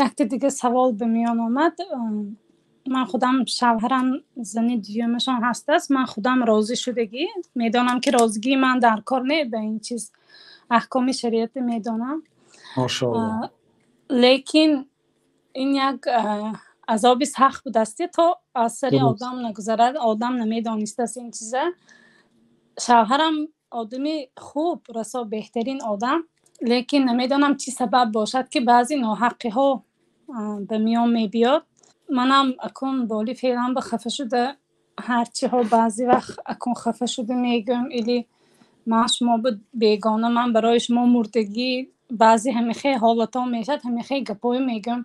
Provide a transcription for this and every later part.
Якте дига савол ба миён омад. Ман худам шавҳарам зани дуюмашон ҳастааст. Ман худам розӣ шудагӣ медонам, ки розигии ман дар кор не, ба ин чиз аҳкоми шариата медонам. Мошоалло. Лекин ин як азоби сахт будааст, то аз сари одам нагузарад, одам намедонистааст ин чиза. Шавҳарам одами хуб, расо беҳтарин одам, лекин намедонам чӣ сабаб бошад, ки баъзе ноҳаққиҳо ба миён мебиёд. Манам акун боли феълан ба хафа шуда, ҳарчиҳо баъзе вақт акун хафа шуда мегӯям, или ман шумо бегона, ман барои шумо мурдагӣ, баъзе ҳамихе ҳолатҳо мешавад, ҳамихе гапҳое мегӯям,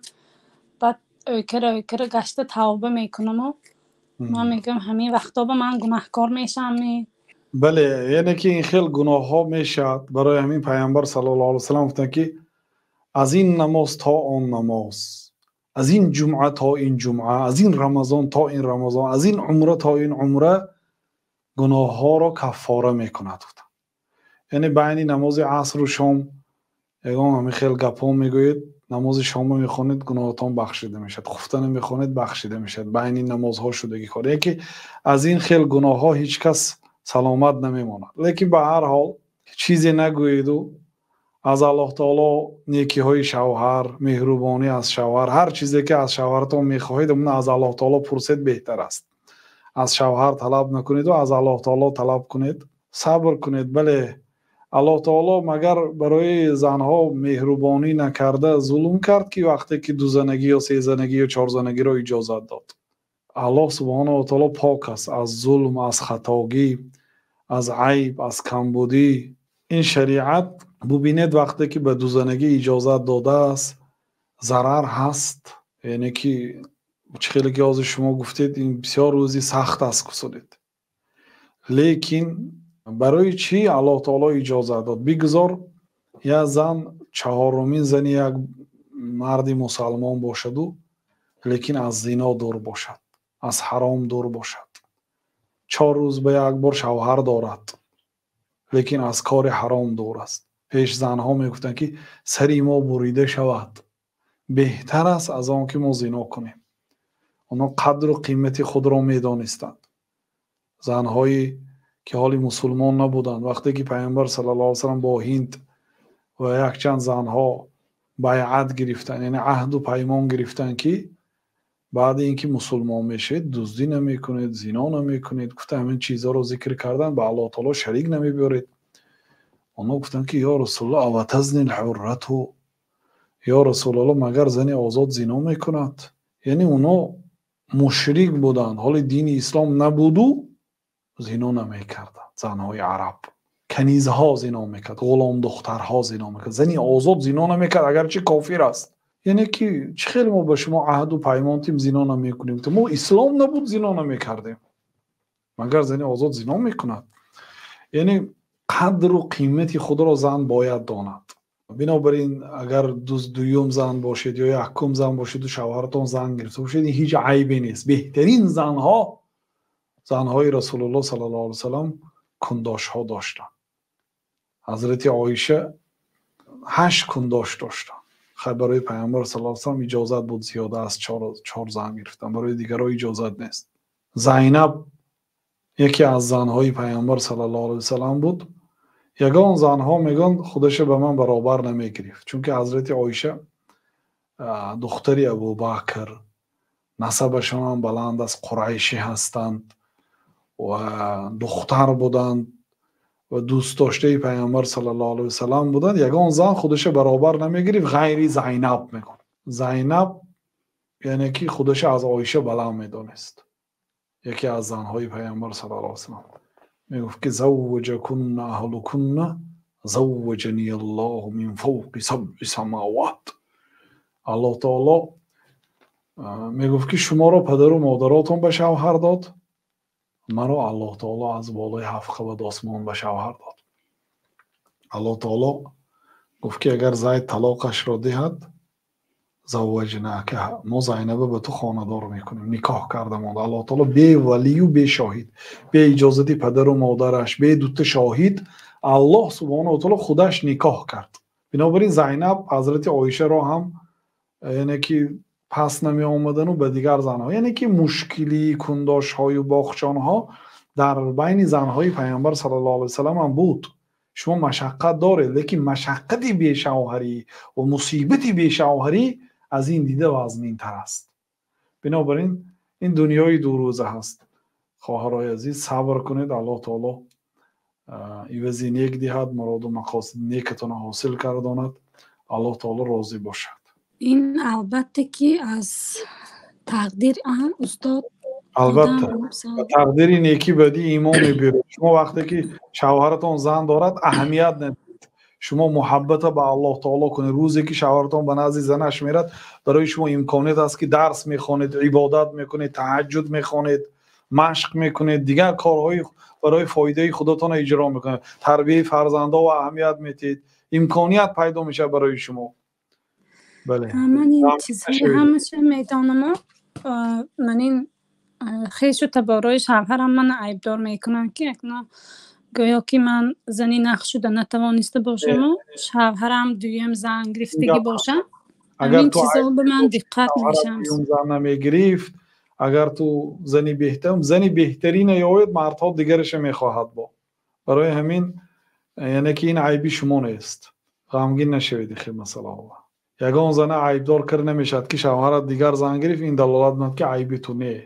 баъд ӯкара ӯкара гашта тавба мекунаму ман мегӯям, ҳамин вақтҳо ба ман гунаҳкор мешавам. Бале, яъне ки ин хел гуноҳҳо мешавад. Барои ҳамин Пайғамбар саллаллоҳу алайҳи васаллам гуфтанд, ки аз ин намоз то он намоз, аз ин ҷумъа то ин ҷумъа, аз ин Рамазон то ин Рамазон, аз ин умра то ин умра гуноҳҳоро каффора мекунад, гуфтанд. Яъне байни намози асру шом ягон ҳамин хел гапҳо мегӯед, намози шомо мехонед, гуноҳатон бахшида мешавад, хуфтана мехонед, бахшида мешавад. Байни намозҳо шудагӣ кор. Яке аз ин хел гуноҳҳо ҳеҷ кас саломат намемонад. Лекин ба ҳар ҳол чизе нагӯеду аз Аллоҳ таоло некиҳои шавҳар, меҳрубонӣ аз шавҳар, ҳар чизе ки аз шавҳаратон мехоҳед, он аз Аллоҳ таоло пурсед беҳтар аст. Аз шавҳар талаб накунеду аз Аллоҳ таоло талаб кунед, сабр кунед. Бале, Аллоҳ таоло магар барои занҳо меҳрубонӣ накарда зулм кард, ки вақте ки дузанагӣ ё сезанагӣ ё чорзанагиро иҷозат дод? Аллоҳ субҳонаҳу ва таоло пок аст аз зулм, аз хатогӣ, аз айб, аз камбудӣ. Ин шариат бубинед, вақте ки ба дузанагӣ иҷозат додааст, зарар ҳаст. Яъне ки чӣ хеле ки ҳозир шумо гуфтед, ин бисёр рӯзи сахт аст гуфтед. Лекин барои чӣ Аллоҳ таоло иҷозат дод? Бигзор як зан чаҳорумин зани як марди мусалмон бошаду, лекин аз зино дур бошад, аз ҳаром дур бошад. 4 рӯз ба як бор шавҳар дорад, лекин аз кори ҳаром дур аст. Пеш занҳо мегуфтанд, ки сари мо бурида шавад, беҳтар аст аз он ки мо зино кунем. Онҳо қадру қимати худро медонистанд. Занҳое ки ҳоли мусулмон набуданд, вақте ки Пайғамбар саллаллоҳу алайҳи васаллам бо Ҳинд ва якчанд занҳо байъат гирифтанд, яъне аҳду паймон гирифтанд, ки баъди ин ки мусулмон мешавед, дуздӣ намекунед, зино намекунед, гуфта ҳамин чизҳоро зикр кардан, ба Аллоҳ таоло шарик намебиёред. Онҳо гуфтанд, ки ё Расулуллоҳ, аватазни лҳуррату, ё Расулуллоҳ, магар зани озод зино мекунад? Яъне онҳо мушрик буданд, ҳоли дини ислом набуду, зино намекарданд. Занҳои араб, канизҳо зино мекард, ғуломдухтарҳо зино мекард, зани озод зино намекард, агарчи кофир аст. Яъне ки чӣ хеле мо ба шумо аҳду паймон тим, зино намекунем, мо ислом набуд, зино намекардем, магар зани озод зино мекунад? Яъне қадру қимати худро зан бояд донад. Бинобар ин агар дуюм зан бошед ё якум зан бошеду шавҳаратон зан гирифта бошед, ин ҳеҷ айбе нест. Беҳтарин занҳо, занҳои Расулуллоҳ саллаллоҳу алайҳи васаллам, кундошҳо доштанд. Ҳазрати Оиша ҳашт кундош доштанд. Хай, барои Пайғамбар саллаллоҳу алайҳи васаллам иҷозат буд зиёда аз чор зан гирифтан, барои дигарҳо иҷозат нест. Зайнаб яке аз занҳои Пайғамбар саллаллоҳу алайҳи васаллам буд. Ягон занҳо мегӯянд, худаша ба ман баробар намегирифт, чунки ҳазрати Оиша духтари Абубакр, насабашонам баланд аст, қурайшӣ ҳастанд ва духтар буданд ва дӯстдоштаи Пайғамбар саллаллоҳу алайҳи васаллам буданд. Ягон зан худаша баробар намегирифт ғайри Зайнаб, мегӯянд. Зайнаб яъне ки худаша аз Оиша баланд медонист. Яке аз занҳои Пайғамбар саллаллоҳу алайҳи васаллам мегуфт, ки завваҷакунна аҳлукунна, завваҷани Аллоҳу мин фавқи сабъи самавот. Аллоҳ таоло мегуфт, ки шуморо падару модаротон ба шавҳар дод, маро Аллоҳ таоло аз болои ҳафт қабат осмон ба шавҳар дод. Аллоҳ таоло гуфт, ки агар Зайд талоқашро диҳад, завваҷнакаҳа, мо Зайнаба ба ту хонадор мекунем. Никоҳ карда монда Аллоҳ таоло бе валию бе шоҳид, бе иҷозати падару модараш, бе дута шоҳид Аллоҳ субҳонаҳу ва таоло худаш никоҳ кард. Бинобар ин Зайнаб ҳазрати Оишаро ҳам Яъне ки пас намеомадану ба дигар занҳо, яъне ки мушкилӣ, кундошҳою боғчонҳо дар байни занҳои Пайғамбар саллаллоҳу алайҳи васаллам ҳам буд. Шумо машаққат доред, лекин машаққати бешавҳарӣ ва мусибати бешавҳарӣ аз ин дида вазнинтар аст. Бинобар ин, ин дунёи дурӯза ҳаст. Хоҳарои азиз, сабр кунед, Аллоҳ таоло ивази нек диҳад, муроду мақосиди некатонро ҳосил гардонад, Аллоҳ таоло розӣ бошад. Ин албатта ки аз тақдир устод. Албатта, тақдири некӣ бадӣ имон мебиёрад. Шумо вақте ки шавҳаратон зан дорад, аҳамият надиҳед. Шумо муҳаббата ба Аллоҳ таоло кунед. Рӯзе ки шавҳаратон ба назди занаш мерад, барои шумо имконият аст ки дарс мехонед, ибодат мекунед, таҳаҷҷуд мехонед, машқ мекунед, дигар корҳои барои фоидаи худатонро иҷро мекунед, тарбияи фарзандҳо аҳамият метиҳед, имконият пайдо мешавад барои шумо. Бале, ман ин чизҳоро ҳамаша медонам. Ман ин хешу таборои шавҳарам мана айбдор мекунанд, ки акно гӯё ки ман зани нақ шуда натавониста бошаму шавҳарам дуюм зан гирифтагӣ бошам. Агар ин чизҳо ба ман диққат мешавам. Зан намегирифт, агар ту зани беҳтар, зани беҳтарина ёвед, мардҳо дигараша мехоҳад. Бо барои ҳамин, яъне ки ин айби шумо нест, ғамгин нашавед. Ихел масъалаҳо ягон зана айбдор кар намешавад, ки шавҳарат дигар зан гирифт, ин далолат мекунад ки айби ту не.